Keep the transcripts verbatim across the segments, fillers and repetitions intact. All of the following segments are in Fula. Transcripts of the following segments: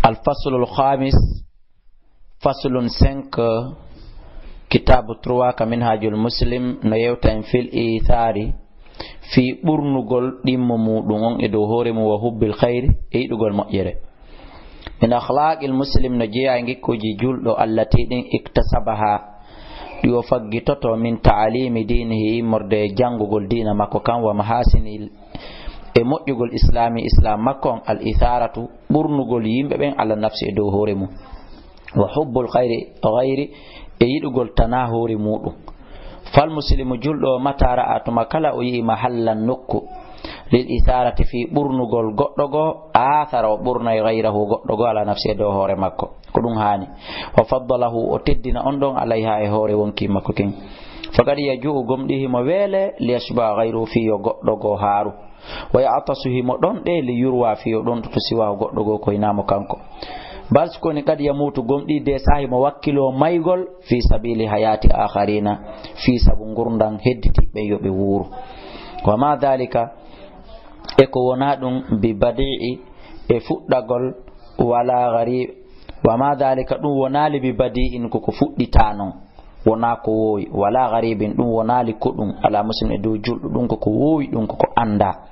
Al faslul khamis, faslun cinq, kitaabu trois ka Minhajul Muslim, no yewta en fil iithaari, fii ɓurnugol ɗimmo muuɗum on e dow hoore mum, wa hubbil khayri, e yiɗugol moƴƴere. Min akhlaaqil muslim, no jeyaa e ngikkuuji julɗo, allati, ɗin, iktasabaha, ɗi o faggitoto, min taalimi diinihi, immorde e janngugol diina makko kan, wa mahasini, e moƴƴugol islaami, islaam makko on, al ithaaratu, ɓurnugol yimɓe ɓen, ala nafsi, e dow hoore mum, wa hubbul khayri, ghayri, e yiɗugol tanaa hoore muuɗum. Fal muslimu, julɗo o, mata ra'a, tuma kala o yi'i, mahallan, nokku, lil ithaarati, fii ɓurnugol goɗɗo goo, aathara, o ɓurnay, ghayrahu, goɗɗo goo, ala nafsi, e dow hoore makko. Ko ɗum haani. Wa faddalahu, o teddina on ɗon, alayha, e hoore wonkii makko kin. Faqad yaju'u, gomɗii himo weele, li yashba ghayruhu, fii yo goɗɗo goo haaru. Wa ya'tasu, himo ɗonɗe, li yurwa, fii yo ɗonɗoto, siwahu, goɗɗo goo ko hinaa mo kanko. Bal, si ko woni, qad yamuutu, gomɗii dee saaha himo wakkiloo maygol, fii sabiili hayaati aakharina, fii sabu ngurndan hedditiiɓe ɓen yo ɓe wuuru. Wa ma dhalika, e ko wonaa ɗum, bi badi'i, e fuɗɗagol, wala gharib, wa ma dhalika, ɗum wonaali, bi badi'in, ko ko fuɗɗitaa non. Wonaa ko woowi, wala gharibin, ɗum wonaali ko ɗum, ala muslim, e dow julɗo, ɗum ko ko woowi, ɗum ko ko anndaa.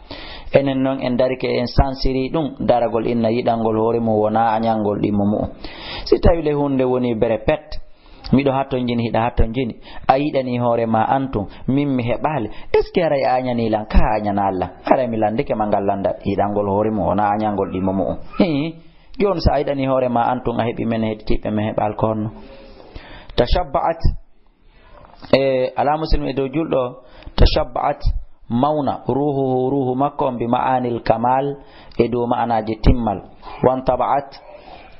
Enen non en darike, en sansirii ɗum, daragol inna yiɗangol hoore mum wonaa añangol ɗimmo mu'um. Si tawii le huunde wonii bere pet, miɗo hatonjini, hiɗa hatonjini, a yiɗanii hoore maa an tun, min mi heɓaali, est-ce que haray a añanii lan? Ka a añanaali lan, haray mi lanndike ma ngal lannda, yiɗangol hoore mum wonaa añangol ɗimmo mu'um. Hii. Jooni, so a yiɗanii hoore maa an tun, a heɓii men hedditiiɓe, men heɓaali, ko honno? Tashabba'at, e, ala muslim, e dow julɗo, tashabba'at, mawna, ruuhuhu, ruuhu makko on, bi ma'anil kamal, e dow ma'anaaji timmal. Wantaba'at,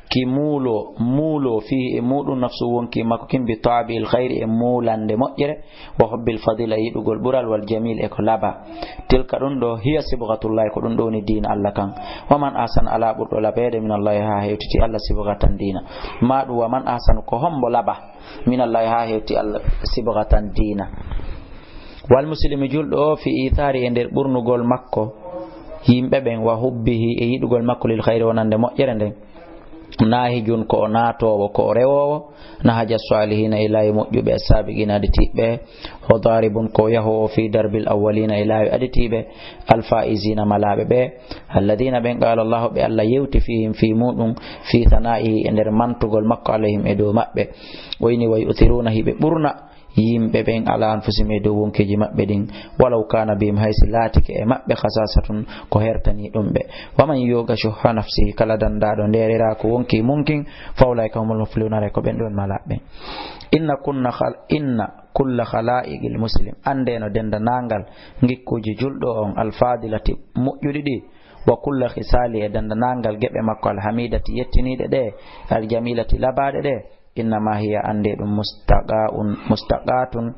ki muuloo, muuloo, fiihi, e muuɗum, nafsu, wonkii makko kin, bi taabi'il khayri, e muulannde moƴƴere, wa hubbil fadila, e yiɗugol ɓural, wal jamil, e ko laba. Tilka, ɗum ɗoo, hiya sibghatullahi, ko ɗum ɗoo woni diina Allah kan. Wa man ahsanu, alaa ɓurɗo labeede, minallahi, haa hewtiti Allah, sibghatan, diina. Maa ɗum, wa man ahsanu, ko hombo laba, minallahi, haa hewti Allah, sibghatan, diina. Wal muslimi, julɗo o, fi ithaari, e nder ɓurnugol makko yimɓe ɓen, wa hubbihi, e yiɗugol makko, lil khayri, wonande moƴƴere nden. Naahijun, ko o naatoowo, ko o rewoowo, nahaja saalihina, e laawi moƴƴuɓe, assaabiqina, aditiiɓe, wa daaribun, ko o yahoowo, fi darbil awwalina, e laawi aditiiɓe, alfaa'izina, malaaɓe ɓe, alladina, ɓen, qaala Allahu, ɓe Allah yewti, fihim, fii muuɗum, fii sanaa'ihi, e nder mantugol makko, alayhim, e dow maɓɓe. O inni, wa yu'thiruna, hiɓe ɓurna, yimɓe ɓen, ala anfusihim, e dow wonkiiji maɓɓe ɗin, walaw kana bihim, hay si laatike e maɓɓe, khasasatun, ko hertanii ɗum ɓe. Wa man yuqa shuhha nafsihi, kala dandaaɗo ndeeriraako wonkii mun kin, fa ulaika humul muflihun, haray ko ɓen ɗon malaaɓe ɓen. Inna kunna khal-, inna kulla khalaiqil muslim, anndee no denndaangal ngikkuuji julɗo on, al fadilati, moƴƴuɗi ɗi, wa kulla khisaali, e denndaangal geɓe makko, al hamidati, yettiniiɗe ɗe, al jamilati, labaaɗe ɗe, innama hiya, anndee ɗum, mustaqaun, mustaqatun,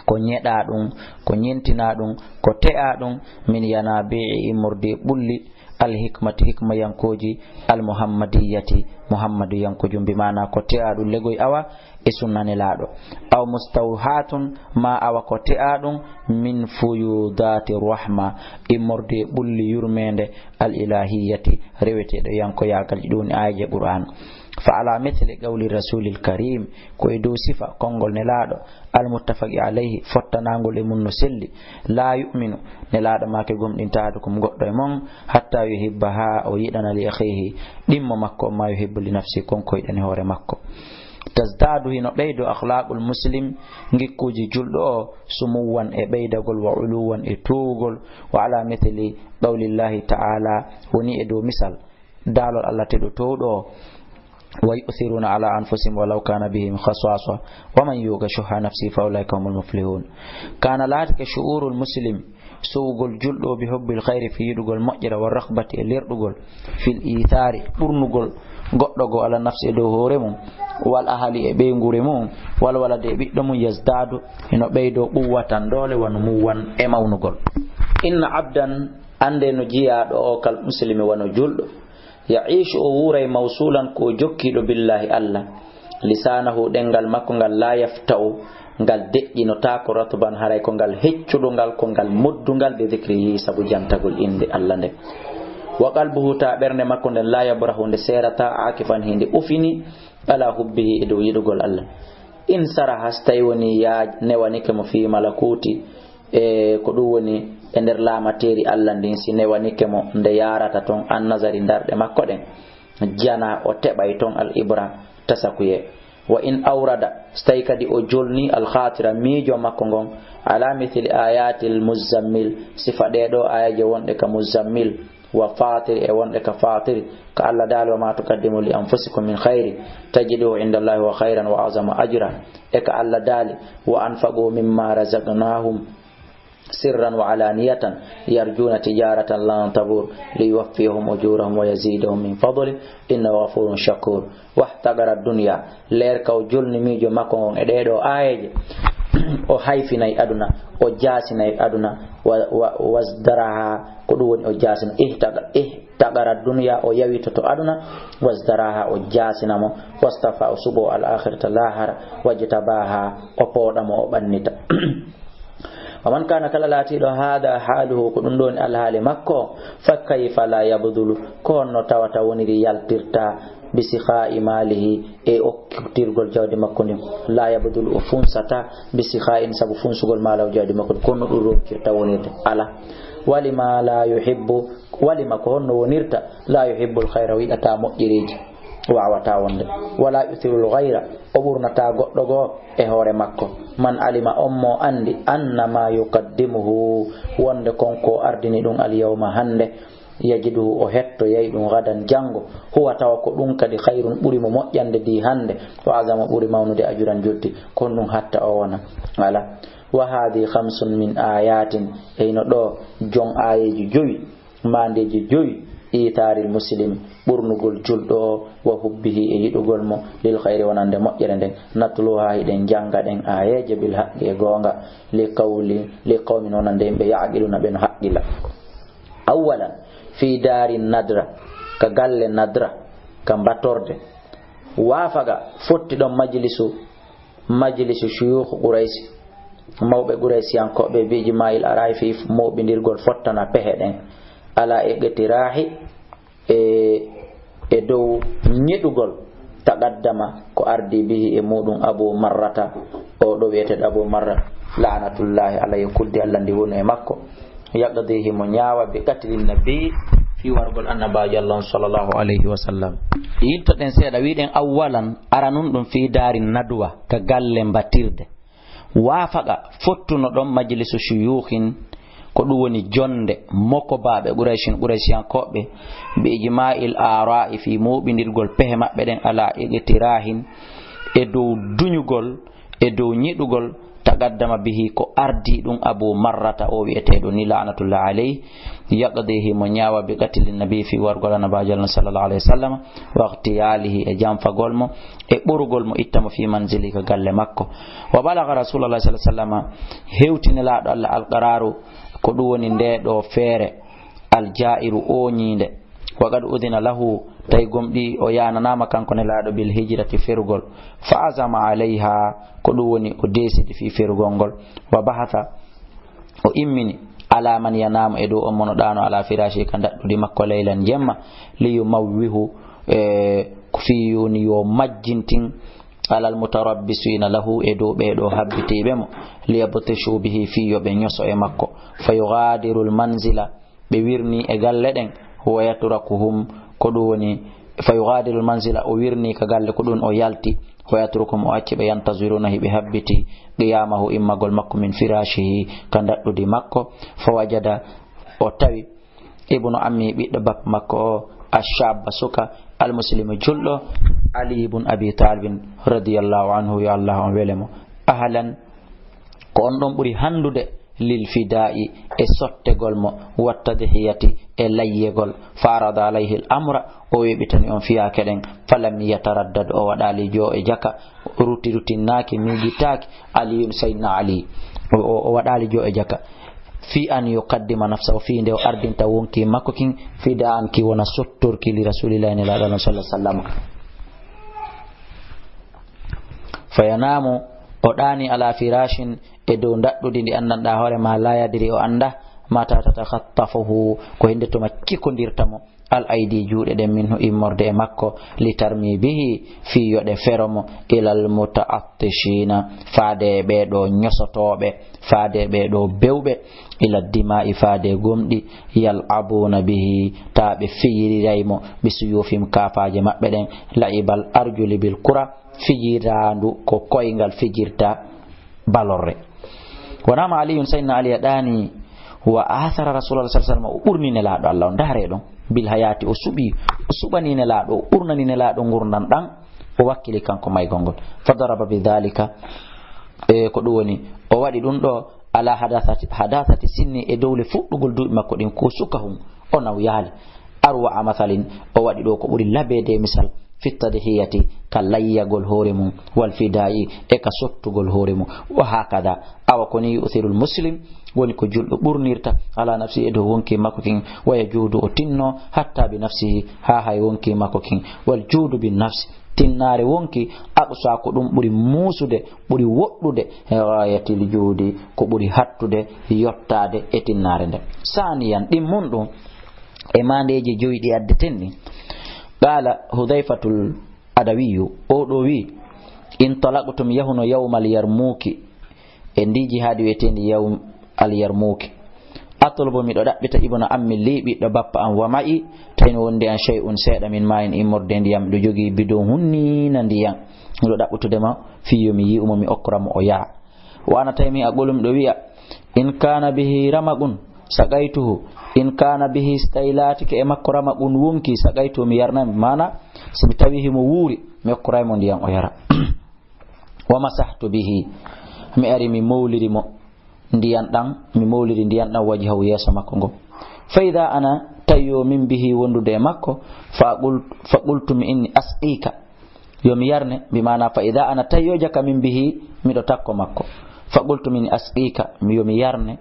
ko ñeɗaa ɗum, ko ñentinaa ɗum, ko te'aa ɗum, min yanabi'i, immorde e ɓulli, al hikmati, hikmayankooji, al muhammadiyati, muhammaduyankooji, bi maana ko te'aa ɗum legoy awa e sunna Nelaaɗo. Aw mustawhatun, maa awa ko te'aa ɗum, min fuyudati rahma, immorde e ɓulli yurmeende, al ilahiyati, reweteeɗo yankoyaagal, ɗum woni aayeeje Qur'aan. Fa ala mithli qawli rasulil karim, ko e dow sifa konngol Nelaaɗo, al muttafaqi alayhi, fottanaangol e mum no selli. La yu'minu, Nelaaɗo maaki gomɗinta ahadukum, goɗɗo e mon, hatta yuhibba, haa o yiɗana, li akhihi, ɗimmo makko, ma yuhibbu li nafsi, kon ko yiɗani hoore makko. Tazdadu, hino ɓeydo, akhlaqul muslim, ngikkuuji julɗo o, sumuwan, e ɓeydagol, wa uluwan, e toowugol, wa ala mithli qawlillahi ta'ala, woni e dow misal daalol Allah tedduɗo toowɗo o, wa yu'thiruna ala anfusihim walaw kana bihim khasasa, wa man yuqa shuhha nafsihi fa ulaika humul muflihun. Kana, laatike, shu'urul muslim, sowugol julɗo o, bi hubbil khayri, fii yiɗugol moƴƴere, wa raghbati, e lerɗugol, fil ithaari, ɓurnugol goɗɗo goo, ala nafsi, e dow hoore mum, wal ahali, e ɓeynguure mum, wal waladi, e ɓiɗɗo mum, yazdadu, hino ɓeydo, quwwatan, doole, wa numuwan, e mawnugol. Inna abdan, anndee no jiyaaɗo o, kal muslimi, wano julɗo, ya'iishu, o wuuray, mawsuulan, ko o jokkiiɗo, billaahi, Allah, lisaanahu, ɗemngal makko ngal, laa yafta'u, ngal deƴƴinotaako, ratban, haray ko ngal heccuɗo ngal, ko ngal moddungal, bi dikrihi, sabu jantagol innde Allah nden. Wa qalbuhu, ta ɓernde makko nden, la yabrahu, nde seerata, akifan, hinde ufini, ala hubbihi, e dow yiɗugol Allah. In saraha, so tawi woni ya newanike mo fi malakuti, e ko ɗum woni e nder laamateeri Allah ndin, si newanike mo nde yaarata ton, an nazari, darɗe makko ɗen, jana, o teɓay ton al ibra, tasakuye. Wa in awrada, so tawi kadi o jolni al khatira, miijo makko ngon, ala mithli ayatil muzammil, sifa ɗee ɗoo aayeeje wonɗe ka muzammil, wa fatir, e wonɗe ka fatir, ka Allah daali, wa ma tuqaddimu li anfusikum min khayri tajiduhu inda Allahi wa khayran wa azama ajra, e ka Allah daali, wa anfaqu mimma razaqnahum sirran wa alaniyatan yarjuna tijaratan lan tabur liyuwaffiyahum ujurahum wa yazidahum min fadli innahu ghafurun shakur. Wahtaqara dunya, leer ka o jolni miijo makko ngon e ɗee ɗoo aayeeje, o hayfinay aduna, o jaasinay aduna, wa, wa, wasdaraha, ko ɗum woni o jaasino, ihtaqa-, ihtaqara dunya, o yawitoto aduna, wasdaraha, o jaasina mo, wastafa, o suɓo al akhirata, lahara, wajtabaha, o pooɗa mo, o ɓannita. Wa man kana, kala laatiiɗo, hada haluhu, ko ɗum ɗon alhaali makko, fa kayfa la yabdulu, ko honno tawata woniri yaltirta, bi sikha'i malihi, e okkitirgol jawdi makko ndin, la yabdulu, o funsata, bi sikha'in, sabu funsugol malahu jawdi makko ndin, ko honno ɗum rokkirta wonirde? Ala. Walima la yuhibbu, walima, ko honno wonirta, la yuhibbul khayra, o yiɗata moƴƴereeji, wawata wonde. Wala yuthirul ghayra, o ɓurnata goɗɗo goo e hoore makko. Man alima, on mo andi, anna ma yuqaddimuhu, wonde kon ko ardini ɗum al yawma, hande, yajiduhu, o hettoyay ɗum, gadan, janngo, huwa, tawa ko ɗum kadi, khayrun, ɓuri mo moƴƴande, di, hande, wa azama, ɓuri mawnude, ajuran, jotti, kon ɗum hatta o wona. Ala. Wa hadi khamsun min ayatin, eyno ɗo jon aayeeji jowi, maandeeji jowi, iitaaril muslimi, ɓurnugol julɗo o, wa hubbihi, e yiɗugol mo, lil khayri, wonande moƴƴere nden, natluha, hiɗen jannga ɗen aayeeje, bil haqqi, e goonga, li qawli, li qawmin, wonande yimɓe, yaqiluna, ɓen haqqila. Awwalan, fi daari nadra, ka galle nadra, ka mbatorde. Waafaqa, fotti ɗon majlisu, majlisu shuyukh Quraysh, mawɓe Quraysiyankooɓe, bi ijma'il ara'i, fi mawɓindirgol fottana pehe ɗen, ala iqtirahi, e, e dow ñiɗugol, taqaddama, ko ardi, bihi, e muɗum, Abu Marrata, o ɗo wi'eteeɗo Abu Marra, la'natullahi alayhi, kuddi Allah ndi wonu e makko, yaqdi, himo ñaawa, bi qatli nabi, fi wargol annabaajo Allah on, sallallahu alayhi wa sallam. Yiltoɗen seeɗa, wiɗen awwalan, aranun ɗum fi daari nadwa, ka galle mbatirde. Waafaqa, fottuno ɗon majlisu shuyukhin, ko ɗum woni jonde mokobaaɓe Qurayshin, Quraysiyankooɓe, bi ijma'il ara'i, fi mooɓindirgol pehe maɓɓe ɗen, ala iqtirahin, e dow duñugol, e dow ñiɗugol, taqaddama bihi, ko ardi ɗum Abu Marrata, o wi'eteeɗo ni, la'natullah alayhi, yaqdi, himo ñaawa, bi qatli nabi, fi wargol annabaajo Allah, sallallahu alayhi wa sallam, wa iqtiyalihi, e janfagol mo, e ɓorugol mo, itta mo, fi manzili, ka galle makko. Wa balagha Rasulullah, sallallahu alayhi wa sallam, hewti Nelaaɗo Allah alqararu, ko ɗum woni nde ɗo feere, aljairu, ooñiinde. Wa qad udhina lahu, tawi gomɗii o yaananaama kanko Nelaaɗo, bil hijrati, ferugol. Fa azama alayha, ko ɗum woni o deesidi fii ferugol ngol. Wa bahatha, o immini, ala man yanaamu, e dow on mo no ɗaano, ala firashi, ka ndaɗɗudi makko, laylan, jemma, li yumawwihu, e, ko fii woni yo majjintin, alal mutarabbisina lahu, e dow ɓee ɗoo habbitiiɓe mo, li yabtishu bihi, fii yo ɓe ñoso e makko. Fa yughadiru al manzila, ɓe wirni e galle ɗen, wa yatrukuhum, ko ɗum woni, fa yughadiru al manzila, o wirni ka galle, ko ɗum o yalti, wa yatrukuhum, o acci ɓe, yantaziruna, hiɓe habbiti, qiyamahu, immagol makko, min firashihi, ka ndaɗɗudi makko. Fa wajada, o tawi, ibnu ammi, ɓiɗɗo bappa makko o, ashabba, suka, almuslimu, julɗo, Ali ibn Abi Talibin, radiyallahu anhu, yo Allah on wele mo. Ahlan, ko on ɗon ɓuri handude, lil fida'i, e sottegol mo, wa tadhiyati, e layyegol. Fa arada alayhi al amra, o weɓitani on fiyaake ɗen. Falam yataraddad, o waɗaali joo e jaka, ruti rutinnaaki, miijitaaki, Aliyun, Sayyidina Ali. O, o, o waɗaali joo e jaka. Fi an yuqaddima nafsahu, fii nde o ardinta wonki makko kin, fida'an, ki wona sottorki, li Rasulillahi, Nelaaɗo Allah, sallallahu alaihi wasallam. Fa yanamu, o ɗaani, ala firashin, e dow ndaɗɗudi ndi anndanɗaa hoore ma, la yadri, o annda, Mata tatakhattafuhu, ko hinde tuma cikkondirta mo, al aydi, juuɗe ɗen, minhu, immorde e makko, li tarmi bihi, fii yo ɗe fero mo, ilal muta'attishina, faade e ɓee ɗoo ñosotooɓe, faade e ɓee ɗoo bewɓe, ila dima'i, faade e gomɗi, yal'abuna bihi, taa ɓe fijiriray mo, bi suyufim, kaafaaje maɓɓe ɗen, la'ibal arjuli bil kura, fijiraandu ko koyngal fijirta balorre. Wa nama Aliyun, Sayyidina Ali a ɗaani, wa athara Rasulullah sallallahu alaihi wasallam, o ɓurni Nelaaɗo Allah on, ndaaree ɗon, bil hayati, o suɓi, o suɓani Nelaaɗo, o ɓurnani Nelaaɗo ngurndan ɗan, o wakkili kanko maygol ngol. Fa daraba bi dhalika, e ko ɗum woni, o waɗi ɗum ɗo, ala hadathati, hadathati sinni, e dowle fuɗɗugol duuɓi makko ɗin, ko suka hun, o nawyaali. Arwa a mathalin, o waɗi ɗo ko ɓuri labeede e misal, fi tadhiyati, ka layyagol hoore mum, wal fida'i, e ka sottugol hoore mum, wa hakada, awa ko ni yu'thirul muslim, woni ko julɗo ɓurnirta, ala nafsi, e dow wonki makko kin, wa yajudu, o tinno, hatta bi nafsihi, haa hay wonki makko kin, wal juudu bi nafsi, tinnaare wonki, aqsa, ko ɗum ɓuri muusude, ɓuri woɗɗude, e ghayatil juudi, ko ɓuri hattude yottaade e tinnaare nde. Saaniyan, ɗimmun ɗum, e maandeeji joyi ɗi addeten ɗin. Qaala Hudhayfatul Adawiyu, oo ɗoo wi'i, intalaqtu, mi yahuno yawmal yarmuuki, e ndii jihaadi wi'eteendi yawm al yarmuuki. Atlubu, miɗo ɗaɓɓita, ibna ammi lii, ɓiɗɗo bappa an, wa ma'i, tawi no wondi an shay'un, seeɗa, min ma'in, immorde ndiyam, miɗo jogii bidon hunniina ndiyam. Miɗo ɗaɓɓutude mo fii yo mi yi'u mo, mi okkora mo o yara. Wa ana, tawi mi a ɓolum ɗo wi'a, in kana bihi ramaqun saqaytuhu, in kana bihi, si tawi laatike e makko ramaqun wonki, saqaytuhu, mi yarnay mo, maana si mi tawi himo wuuri, mi okkoray mo ndiyam o yara. Wa masahtu bihi, mi ari mi mowliri mo ndiyan ɗan, mi mowliri ndiyan ɗan, wajhahu, yeeso makko ngo. Fa idha ana, tawi yo min bihi wondude e makko, fa qul-, fa qultu, mi inni, asqika, yo mi yarne, bi maana fa idha ana, tawi yo jaka min bihi, miɗo takko makko. Fa qultu, min asqika, mi yo mi yarne.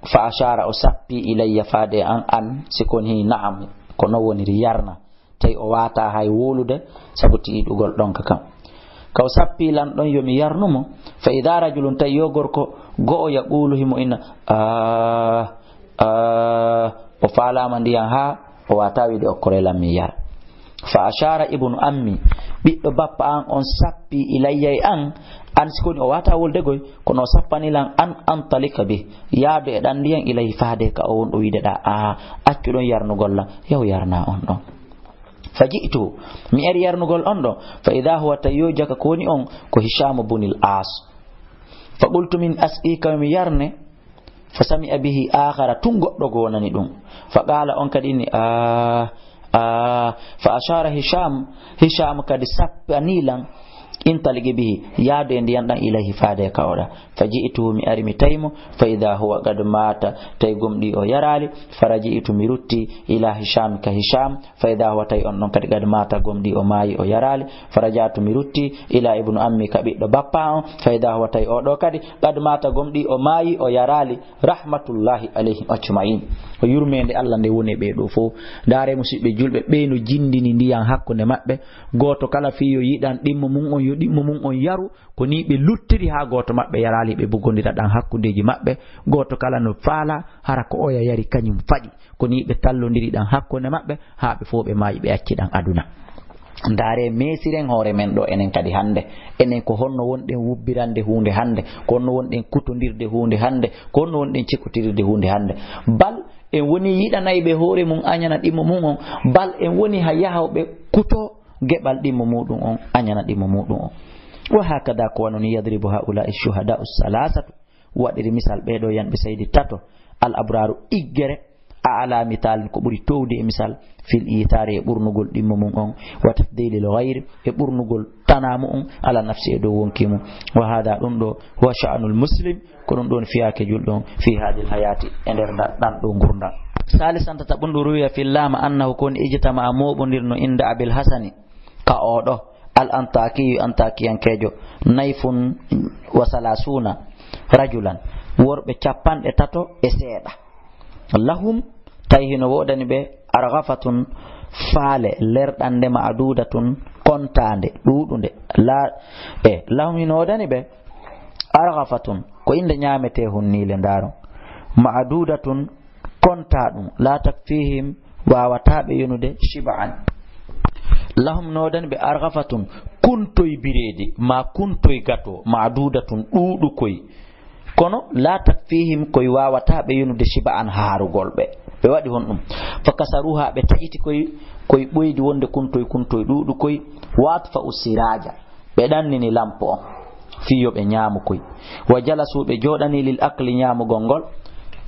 Fa ashara, o sappi, ilayya, faade e an, an, si kon hi na'am, ko non woniri yarna. Tawi o waata hay wowlude, sabu tiiɗugol ɗon ka kan. Ka o sappi lan ɗon yo mi yarnu mo, fa idha rajulun, tawi yo gorko go'o, yaqulu, himo inna, ah, ah, o faalaama ndiyan haa o waata wiide okkoree lan mi yara. Fa ashara ibnu ammi, ɓiɗɗo bappa an on sappi ilayya e an, an si koni o waata wolde goy, kono o sappani lan an antalika bi, yaadu e ɗan ndiyan ilayhi faade ka o won ɗo wiide ɗa, a accu ɗon yarnugol lan, yahu yarna on ɗon. Fa ji'tu, mi ari yarnugol on ɗon, fa idha huwa, tawi yo jaka ko woni on ko Hisham bunil As. Fa qultu, min asqika, mi yarne. Fa sami'a bihi akhara, tun goɗɗo goo nani ɗum. Fa qala, on kadi inni, ah, ah. Fa ashara Hisham, Hisham kadi sappani lan, intaligi bihi, yaadu e ndiyan ɗan, ilayhi, faade ka oɗa. Fa ji'tuhu, mi ari mi tawi mo, fa idha huwa qad mata, tawi gomɗi o yaraali. Fa raji'tu, mi rutti, ila Hisham, ka Hisham, fa idha huwa, tawi on ɗon kadi qad mata, gomɗi o maayi, o yaraali. Fa raja'tu, mi rutti, ila ibnu ammi, ka ɓiɗɗo bappa on, fa idha huwa, tawi o ɗo kadi qad mata, gomɗi o maayi, o yaraali, rahmatullahi alayhim ajma'in. Ko yurmeende Allah nde woni e ɓee ɗoo fof. Ndaare, musidɓe julɓe, ɓee no jindini ndiyan hakkunde maɓɓe. Gooto kala fii yo yiɗan ɗimmo mum on, yo ɗimmo mum on yaru. Ko nii ɓe luttiri haa gooto maɓɓe yaraali, ɓe bugondira ɗan hakkundeeji maɓɓe. Gooto kala no faala hara ko oya yari kañum faɗi. Ko nii ɓe tallondiri ɗan hakkunde maɓɓe haa ɓe fof ɓe maayi, ɓe acci ɗan aduna. Ndaare, meesiren hoore men ɗo enen kadi hannde. Enen ko honno wonɗen wubbirande huunde hannde? Ko honno wonɗen kutondirde huunde hannde? Ko honno wonɗen cikkotirirde huunde hannde? Bal en woni yiɗanayɓe hoore mum añana ɗimmo mum on. Bal en woni ha yahawɓe kuto geɓal ɗimmo muɗum on, añana ɗimmo muɗum on. Wa hakada, ko wano ni, yadribu haula'i shuhada'u salasatu, waɗiri misal ɓee ɗoo yanɓe seydi tato, al abraru, iggere, a ala misalin, ko ɓuri towde e misal, fil ithari, e ɓurnugol ɗimmo mum on, wa tafdilil ghayri, e ɓurnugol tana mu'un, ala nafsi, e dow wonki mum. Wa hada, ɗum ɗo, huwa sha'nul muslim, ko ɗum ɗon fiyaake julɗo on, fi hadil hayati, e nder nda-, ɗan ɗo ngurndan. Salisan, tataɓun, ɗum ruwiya fil lama annahu, ko woni ijtama'a, mooɓondirno, inda abil hasani, ka oɗo al antakiyu, antakiyankejo, nayfun wa salasuna rajulan, worɓe capanɗe tato e seeɗa. Lahum, tawi hino woodani ɓe, arghafatun, faale lerɗande, ma'dudatun, kontaande, ɗuuɗunde. La, e, lahum, hino woodani ɓe, arghafatun, ko innde ñaametee hun nii le ndaaro. Ma'dudatun, kontaa ɗum, la takfihim, waawataa ɓe yonude, shiba'an. Lahum, noodani ɓe, arghafatun, kuntoy bireedi, ma kuntoy gato, ma'dudatun, ɗuuɗukoy. Kono, la takfihim, koy waawataa ɓe yonude, shiba'an, haarugol ɓe. Ɓe waɗi honɗum? Fa kasaruha, ɓe taƴiti koy, koy ɓoydi wonde kuntoy, kuntoy ɗuuɗukoy. Wa atfa'u siraja, ɓe ɗannini lampo on, fii yo ɓe ñaamu koy. Wa jalasu, ɓe jooɗani, lil akli, ñaamugol ngol.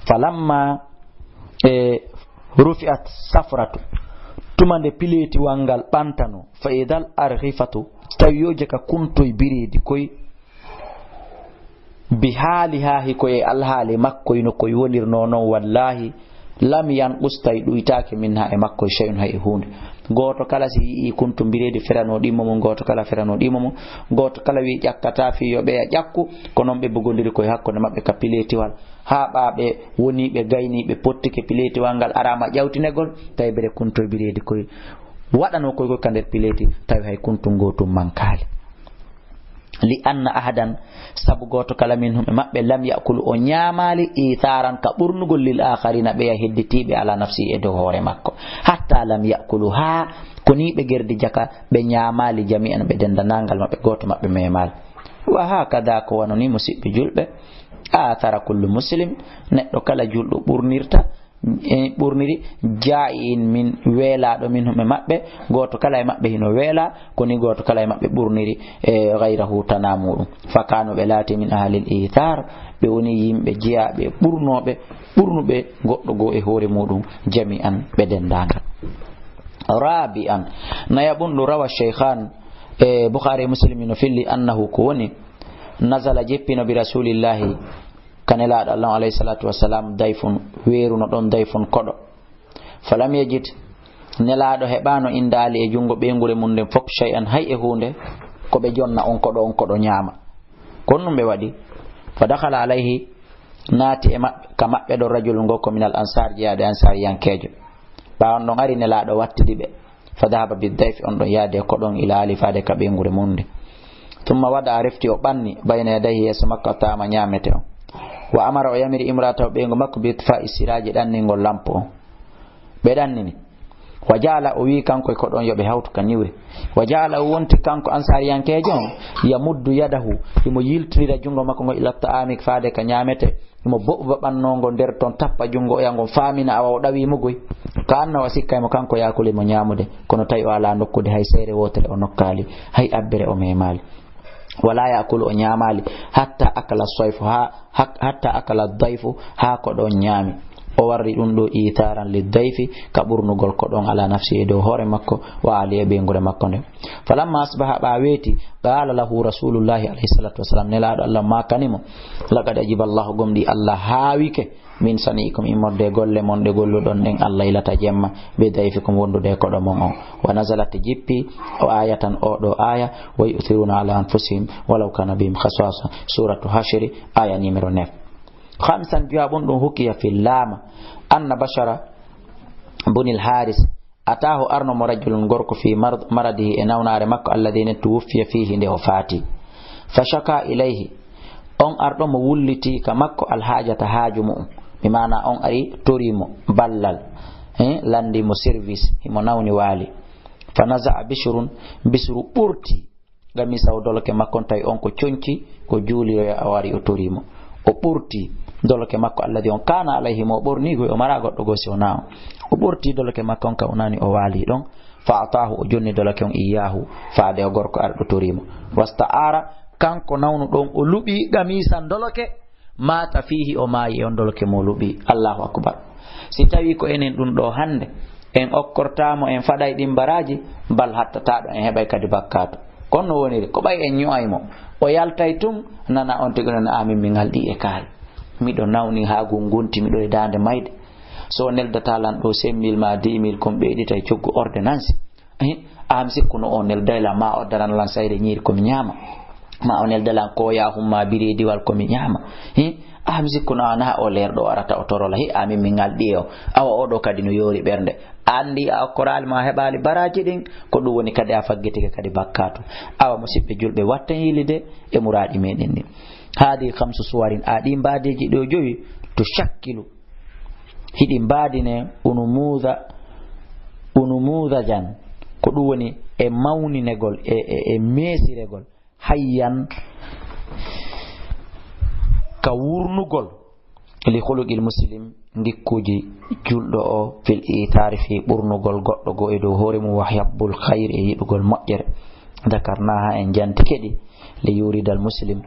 Falamma, e, rufi'at safratu, tuma nde pileetiwal ngal ɓantano, fa idal arghifatu, tawi yo jaka kuntoy bireedi koy, bi haalihaa, hiko e alhaali makko, ino koy wonirnoo non, wallaahi, lam yanqus, tawi ɗuytaake, minha, e makko, shay'un, hay e huunde. Gooto kala si yi'ii kuntu bireedi feranoo ɗimmo mum, gooto kala feranoo ɗimmo mum, gooto kala wi'i ƴakkataa fii yo ɓeya ƴakku, ko non ɓe bugondiri koye hakkunde maɓɓe ka pileetiwal, haa ɓaa ɓe woniiɓe gayniiɓe pottike pileetiwal ngal araama ƴawtinegol, tawi bere kuntu bireedi koye waɗanoo koy ka nder pileeti, tawi hay kuntu ngootu mankaali. Li anna ahadan, sabu gooto kala minhum e maɓɓe, lam ya'kulu, o ñaamaali, ithaaran, ka ɓurnugol, lil aakharina, ɓeya hedditiiɓe, ala nafsi, e dow hoore makko. Hatta lam ya'kulu, haa ko nii ɓe gerdi jaka, ɓe ñaamaali, jami'an, ɓe denndaangal maɓɓe, gooto maɓɓe meemaali. Wa hakada, ko wano nii, musiɓɓe julɓe, athara kullu muslim, neɗɗo kala julɗo ɓurnirta, e ɓurniri, jaa'iin, min weelaaɗo, minhum, e maɓɓe, gooto kala e maɓɓe hino weelaa, ko nii gooto kala e maɓɓe ɓurniri, e, ghayrahu, tanaa muuɗum. Fa kaanu, ɓe laati, min ahlil ithar, ɓe woni yimɓe jeyaaɓe, ɓurnooɓe, ɓurnuɓe goɗɗo goo e hoore muuɗum, jami'an, ɓe denndaangal. Rabi'an, nayaɓun, ɗum rawa Shaykhan, e, Bukhari e Muslim no filli, annahu, ko woni, nazala, jippino, bi Rasulillahi, ka Nelaaɗo Allah on, alayhi salatu wassalam, dayfun, weeruno ɗon dayfun, koɗo. Falam yajid, Nelaaɗo heɓaano, inda Ali, e junngo ɓeynguure mum nden fof, shay'an, hay e huunde, ko ɓe jonna on koɗo, on koɗo ñaama. Ko honɗum ɓe waɗi? Fa dakhala alayhi, naati e maɓɓe, ka maɓɓe ɗon, rajulun, gorko, minal ansar, jeyaaɗo e ansariyankeejo. Ɓaawo on ɗon ari, Nelaaɗo wattidi ɓe. Fa dahaba biddayfi, on ɗon yaadi e koɗo on, ila Ali, faade ka ɓeynguure mum nde. Thumma wada'a, refti o ɓanni, bayna yadayhi, yeeso makko, taama ñaamete on. Wa amara, o yamiri, imra'atahu, ɓeyngu makko, bi itfa'i siraji, ɗanningol lampo on. Ɓe ɗannini. Wa ja'ala, o wi'i kanko e koɗo on yo ɓe hawtu ka niwre. Wa ja'ala, o wonti kanko ansariyankeejo on, yamuddu yadahu, himo yiltira junngo makko ngo, ila ta'ami, faade ka ñaamete. Himo boɓɓa ɓannoo ngo nder ton, tappa junngo oya ngon, faamina awa o ɗawii mo goy. Ka anna o sikkay mo kanko yaakuli mo ñaamude, kono tawi o alaa nokkude hay seere wootere o nokkaali, hay abbere o meemaali. Wala yaakulu, o ñaamaali, hatta akala soyfu, haa, hak-, hatta akala dayfu, haa koɗo on ñaami. O warri ɗum ɗo ithaaran li dayfi, ka ɓurnugol koɗo on ala nafsi, e dow hoore makko, wa Ali, e ɓeynguure makko nde. Falamma asbaha, ɓaa weeti, qala lahu Rasulullahi alayhi salatu wassalam, Nelaaɗo Allah maakani mo, laqad ajiba Allahu, gomɗii Allah haawike, min sani'ikum, immorde e golle mon ɗe golluɗon ɗen, Allah ilata jemma, bi dayfikum, wondude e koɗo mon on. Wa nazalat, jippi o ayatan, o ɗo aya, wa yu'thiruna ala anfusihim walaw kana bihim khasasa, suratu Hashri, aya numéro neuf. Khamisan, juwaɓun ɗum hukiya fi laama, anna Bashara bunil Haris, ataahu, arno mo, rajulun, gorko, fi mar-, maradihi, e nawnaare makko, alladhi, nde, tuwuffiya fihi, nde o faati. Fa shaka ilayhi, on arɗo mo wulliti ka makko, alhaajata, haaju mu'um, bi maana on ari torii mo ballal, eh, lanndii mo service, himo nawni waali. Fa naza'a Bishrun, Bisru ɓorti, qamisa, o doloke makko on, tawi on ko conci, ko juuliroya, o ari o torii mo. O ɓorti doloke makko, alladhi, on, kana alayhi, mo o ɓornii goo, o maraa goɗɗo goo si wonaa on. O ɓorti doloke makko on ka o nani o waali ɗon. Fa ataahu, o jonni doloke on, iyahu, faade o gorko arɗo torii mo. Wasta'ara, kanko nawnuɗo on, o luɓi qamisa doloke, mata fihi, o maayi e on doloke mo luɓi. Allahu akbar. Si tawi ko enen ɗum ɗo hannde, en okkortaa mo, en faɗay ɗin baraaji, bal hattataɗo, en heɓay kadi bakkaatu. Kono no woniri, ko ɓay en ño'ay mo. O yaltay tun, nana on tigi non, amin mi ngalɗi e kaari. Miɗo nawni haa gungunti, miɗo e daande mayde. So o neldata lan ɗo cinq mille ma dix mille, kon ɓeyditay coggu ordonnance. Eh, a mi sikkuno o nelday lan, ma o daran lan sayre ñiiri ko mi ñaama. Ma o nelda lan ko ya humma birediwal ko mi ñaama. Eh, a mi sikkuno a na o leerɗo arata o torola. He, amin mi ngalɗi e o. Awa oɗo kadi no yoori ɓernde. Andi a okkoraali ma heɓaali baraaji ɗin, ko ɗum woni kadi a faggitike kadi bakkaatu. Awa musiɓɓe julɓe, watten yilide e muraaɗi meɗen ɗin. Haadi kamsu suwarin, a ɗi mbaadiiji ɗo jowi, to shakkilu, hiɗi mbaadine unumuuda, unumuudajan, ko ɗum woni e mawninegol, e, e, e meesiregol, hayyan, ka wurnugol, li khuluqil muslim, ngikkuuji julɗo o, fil itaari, fii ɓurnugol goɗɗo goo e dow hoore mum, wa habbul khayri, e yiɗugol moƴƴere. Dakarnaaha, en jantike ɗi, li yuridal muslim,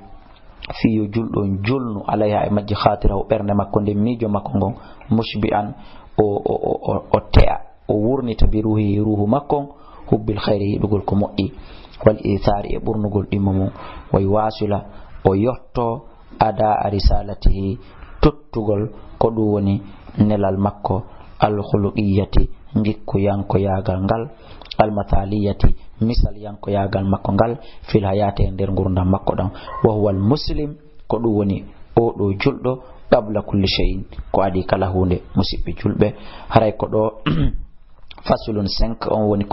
fii yo julɗo on julnu, alayha, e majji, khatirahu, ɓernde makko nden, miijo makko ngon, mushbi'an, o, o, o, o, o te'a, o wurnita, bi ruuhihi, ruuhu makko on, hubbil khayri, yiɗugol ko moƴƴi, wal ithaari, e ɓurnugol ɗimmo mum, wa yuwasila, o yotto, adaa risalatihi, tottugol ko ɗum woni nelal makko, al khuluqiyyati, ngikkuyankoyaagal ngal, al mathaliyati, misalyankoyaagal makko ngal, fil hayati, e nder ngurdam makko ɗam. Wa huwa al muslim, ko ɗum woni oo ɗoo julɗo, qabla kulli shay'in, ko adii kala huunde. Musiɓɓe julɓe, haray ko ɗoo fasulun cinq on woni ko